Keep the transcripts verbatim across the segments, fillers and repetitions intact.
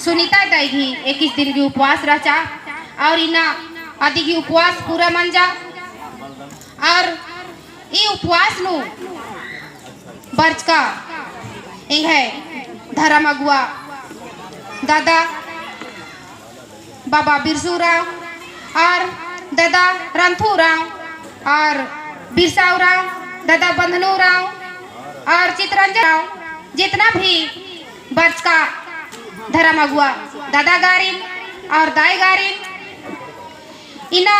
सुनीता दाई गही इक्कीस दिन गही उपवास रहचा और इन्ना अदी गही उपवास पूरा मंजा। और ई उपवास नू बरचका एंग्है धरम अगुवा दादा बाबा बिरसू उराँव और दादा रंथू उराँव और बिरसा उराँव, दादा बंधनू उराँव और चितरंजन उराँव, जितना भी बरचका धरम अगुवा दादा गारिन और दाई गारिन, इन्ना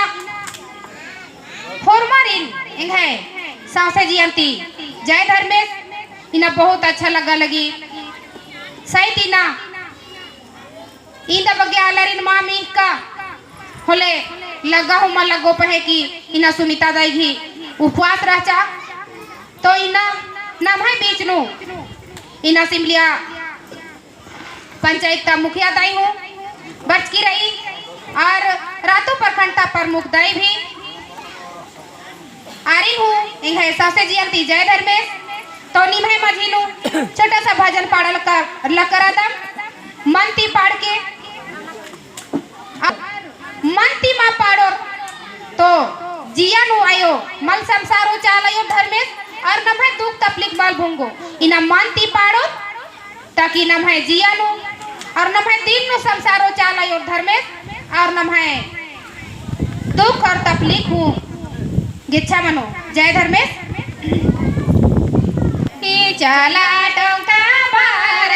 होरमारिन एंग्है सौंसे जियन ती जय धर्मेस। इन्ना बहुत अच्छा लग्गा लगी। सही ती इन्ना इन्दा बग्गे आलारिन मा मिखका होले लग्गा हूँ मा लग्गो पहें कि इन्ना सुनीता दाई गही उपवास रहचा। तो इन्ना नम्है बीच नू इन्ना सिमलिया पंचायत ता मुखिया दाई हूँ बरचकी रई और रातू प्रखंड ता प्रमुख दाई भी आरिन हूँ एंग्है सौंसे जियन ती जय धर्मेस। तो निम्है मझी नू छोटा सा भजन पाड़ा लक्का-, लक्करदम मन ती पाड़ के, मन ती मा पाड़ोर तो जिया नू आयो मल संसारो चाल आयो धर्मेस और नम्है दुख तकलीफ मल भोंगो। इन्ना मन ती पाड़ोर ताकि नम्है जिया नू और नम्है दिल नू संसारो चाल आयो धर्मेस और नम्है दुख और तकलीफ हूँ गेच्छा मनो। जय धर्मेस। ई चाला टोंका भर